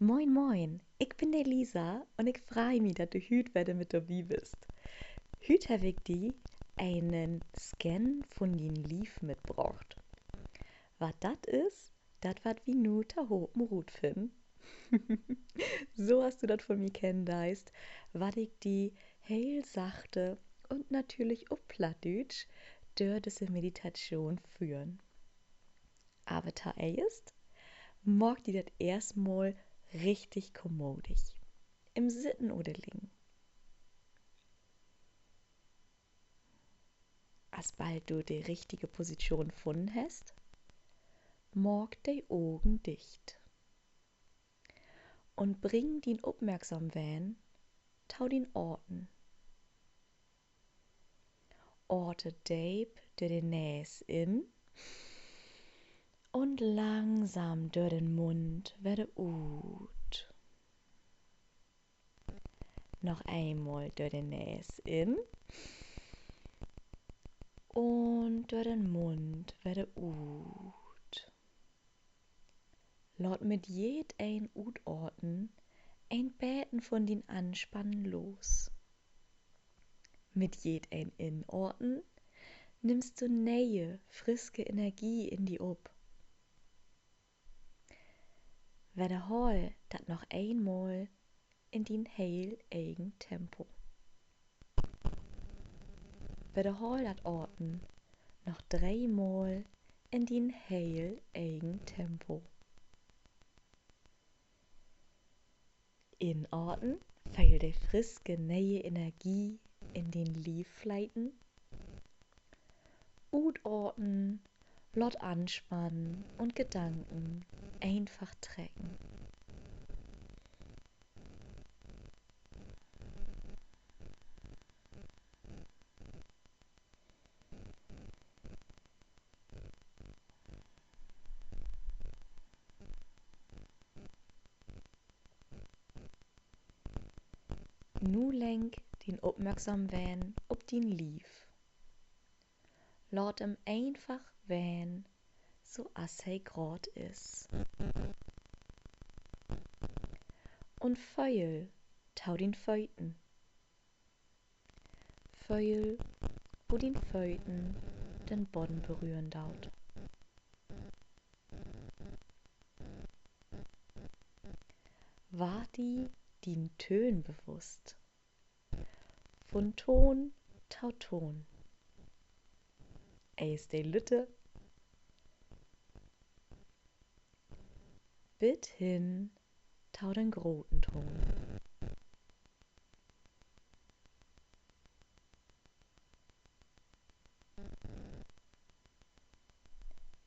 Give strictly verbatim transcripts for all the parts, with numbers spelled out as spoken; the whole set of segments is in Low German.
Moin, moin, ik bün de Lisa un ik frei mi, dat du hüüt wedder mit dorbi büst. Hüüt heff ik di enen Scan vun dien Lief mitbrocht. Wat dat is, dat warrt wi nu tohopen rutfinnen. So as du dat vun mi kennen deist, warr ik di heel sachte un natürlich op Plattdüütsch dör düsse Meditatschoon föhren. Aver toeerst maak di dat eerstmal richtig kommodig. In't Sitten oder Liggen. Asbald du de richtige Position funnen hest, maak de Ogen dicht. Un bring dien Opmerksamween to dien Aten. Ate deep dör de Nees in un langsam dör den Mund wedder ut. Noch eenmal dör de Nees in un dör den Mund wedder ut. Laat mit jedeen Utaten en beten vun dien Anspannen los. Mit jedeen Inaten nimmst du ne'e, friske Energie in di op. Wedderhaal dat noch eenmal in dien heel egen Tempo. Wedderhaal dat Aten noch dreemal in dien heel egen Tempo. Inaten, föhl de friske, ne'e Energie in dien Lief fleten. Utaten, laat Anspannen un Gedanken eenfach trecken. Nu lenk dien Opmerksamween op dien Lief. Laat em eenfach ween, so as he graad is. Un föhl to dien Föten. Föhl, wo dien Föten den Bodden berühren doot. Warr di dien Töön bewusst. Vun Toon to Toon. Eerst de lütte, bit hen to den groten Toon.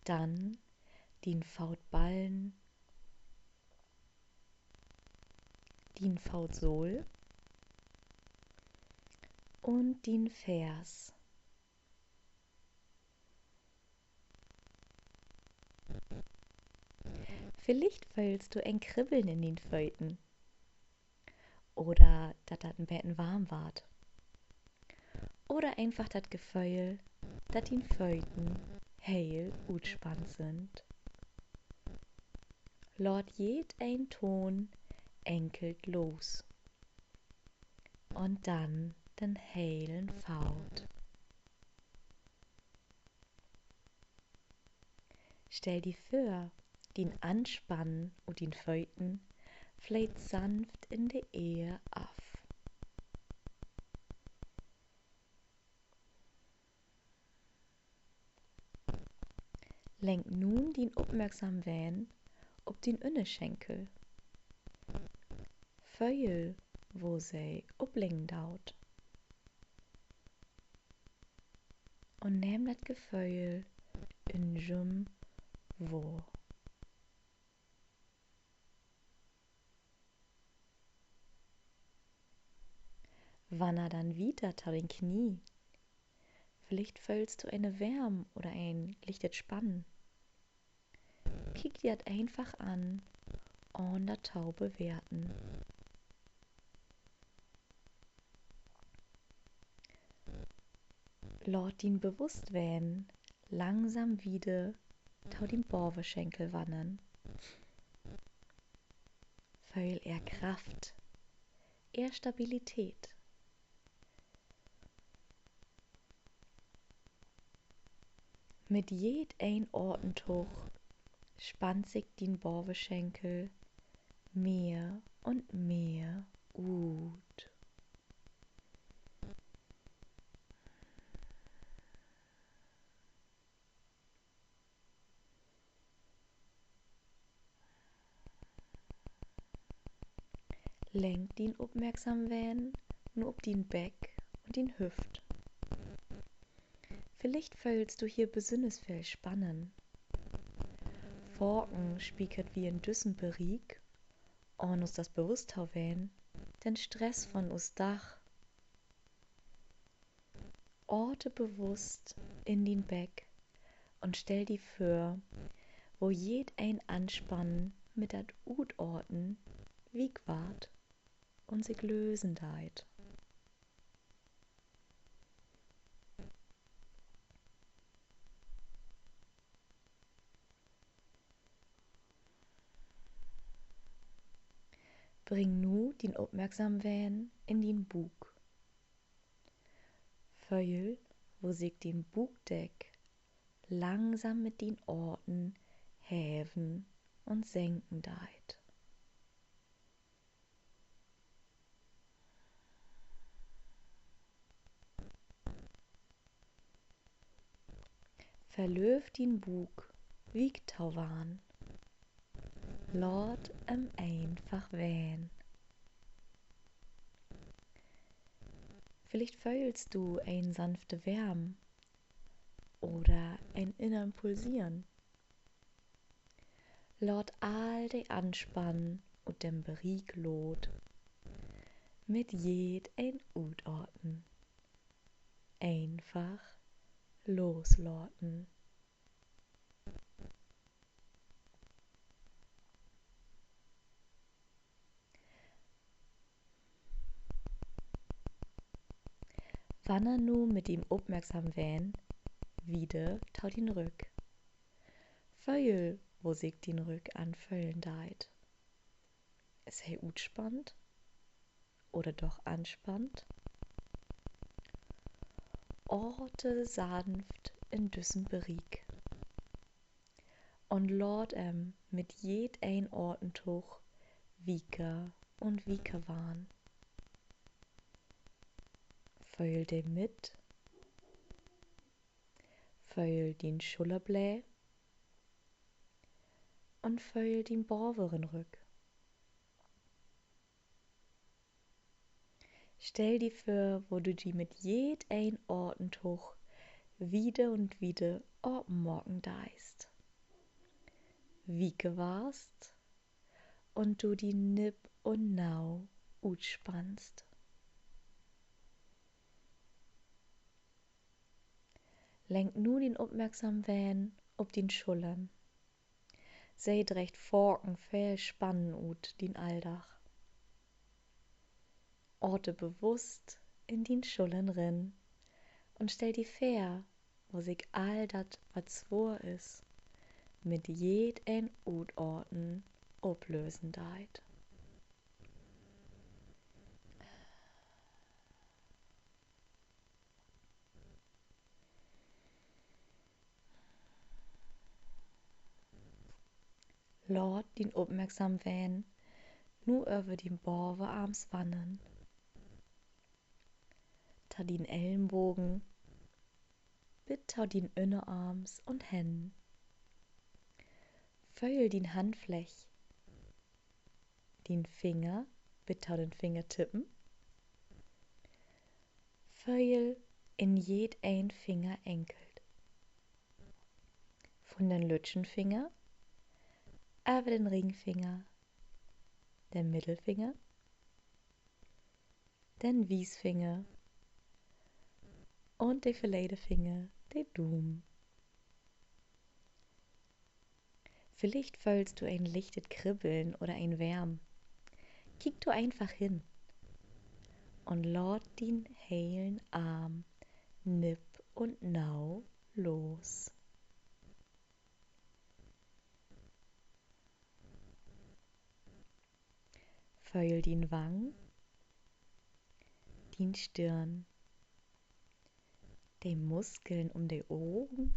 Dann dien Footballen, dien Footsohl un dien Feers. Villicht föhlst du en Kribbeln in dien Föten. Oder dat dat en beten warm warrt. Oder eenfach dat Geföhl, dat dien Föten heel utspannt sünd. Laat jedeen Toon enkelt los. Un dann den helen Foot. Stell di vör, dien Anspannen ut dien Föten fleet sanft in de Eer af. Lenk nu dien Opmerksamween op dien Ünnerschenkel. Föhl, wo se opliggen doot. Un nehm dat Geföhl in jüm wohr. Wanner denn wieter to den Knie. Villicht föhlst du ene Wärm oder en lichtet Spannen. Kiek di dat eenfach an, ahn dat to bewerten. Laat dien Bewusstween langsam wieder to dien Bavenschenkel wannern. Föhl ehr Kraft, ehr Stabilität. Mit jedeen Atentog spannt sik dien Bavenschenkel mehr un mehr ut. Lenk dien Opmerksamween nu op dien Beck un dien Hüft. Villicht föhlst du hier besünners veel Spannen. Faken spiekert wi in düssen Beriek, ahn us dat bewusst to ween, den Stress von us Dag. Ate bewusst in dien Beck un stell di vör, wo jedeen Anspannen mit dat Utaten week warrt un sik lösen deit. Bring nu dien Opmerksamween in dien Buuk. Föhl, wo sik dien Buukdeck langsam mit dien Aten heven un senken deit. Verlööv dien Buuk week to warrn. Laat em eenfach ween. Villicht föhlst du en sanfte Wärm oder en innern Pulsieren. Laat all de Anspannen ut den Beriek los, mit jedeen Utaten. Eenfach loslaten. Wanner nu mit dien Opmerksamween wieder to dien Rügg. Föhl, wo sik dien Rügg anföhlen deit. Is he utspannt oder doch anspannt? Ate sanft in düssen Beriek un laat em mit jedeen Atentog wieker un wieker warrn. Föhl de Midd, föhl dien Schullerblääd un föhl dien baveren Rügg. Stell di vör, wo du di mit jedeen Atentog wieder un wieder apen maken deist, wieker warrst un du di nipp un nau utspannst. Lenk nu dien Opmerksamween op dien Schullern. Se dreggt faken veel Spannen ut dien Alldag. Ate bewusst in dien Schullern rin un stell di vör, wo sik all dat, wat swoor is, mit jedeen Utaten oplösen deit. Laat dien Opmerksamween nu över dien Bavenarms wannern, to dien Ellenbogen, bit to dien Ünnerarms un Hänn. Föhl dien Handfläch, dien Finger bit to den Fingertippen. Föhl in jedeen Finger enkelt. Vun den lüttjen Finger, över den Ringfinger, den Middelfinger, den Wiesfinger un de verleden Finger, de Duum. Villicht föhlst du en lichtet Kribbeln oder en Wärm. Kiek dor eenfach hen un laat dien helen Arm nipp un nau los. Föhl dien Wang, dien Stirn, de Muskeln üm de Ogen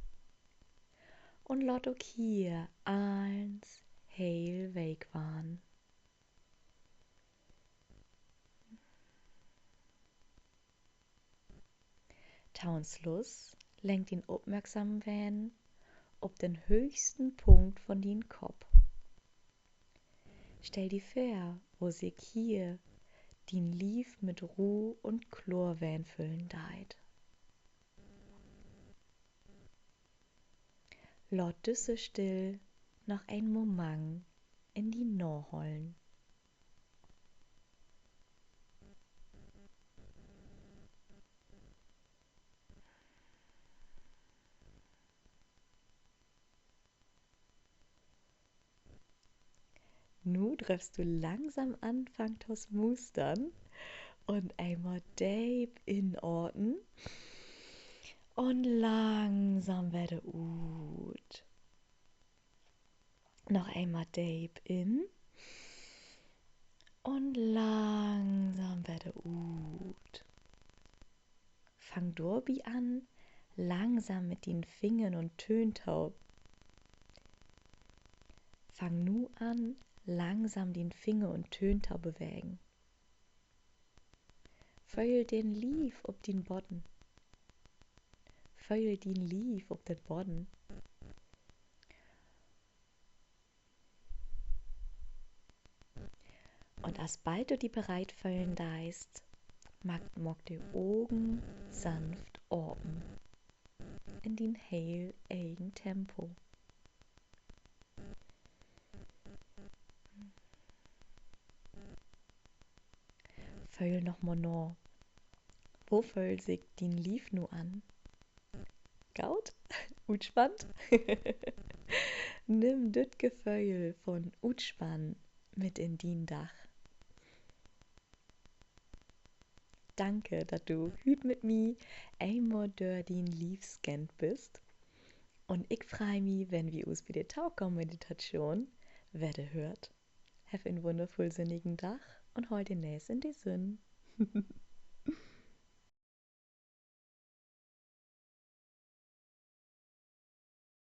un laat ok hier allens heel week warrn. To'n Sluss lenk dien Opmerksamween op den hööchsten Punkt von dien Kopp. Stell di vör, wo sik hier dien Lief mit Roh un Kloorween füllen deit. Laat düsse Still noch en Moment in di nahollen. Nu dröffst du langsam anfangen to smustern un eenmal deep inaten un langsam wedder ut. Noch eenmal deep in un langsam wedder ut. Fang dorbi an, langsam mit dien Fingern un Töhn to. Fang nu an, langsam dien Finger un Töhn to bewegen. Föhl dien Lief op dien Bodden. Föhl dien Lief op den Bodden. Un asbald du di bereit föhlen deist, maak, maak de Ogen sanft apen in dien heel egen Tempo. Föhl noch mal na. Wo föhlt sik dien Lief nu an? Goot? Utspannt? Nimm düt Geföhl von Utspannen mit in dien Dag. Danke, dat du hüüt mit mi eenmal dör dien Lief scannt büst. Un ik frei mi, wenn wi us bi de tokamen Meditatschoon wedder höört. Heff en wunnervull sünnigen Dag un hool de Nees in de Sünn.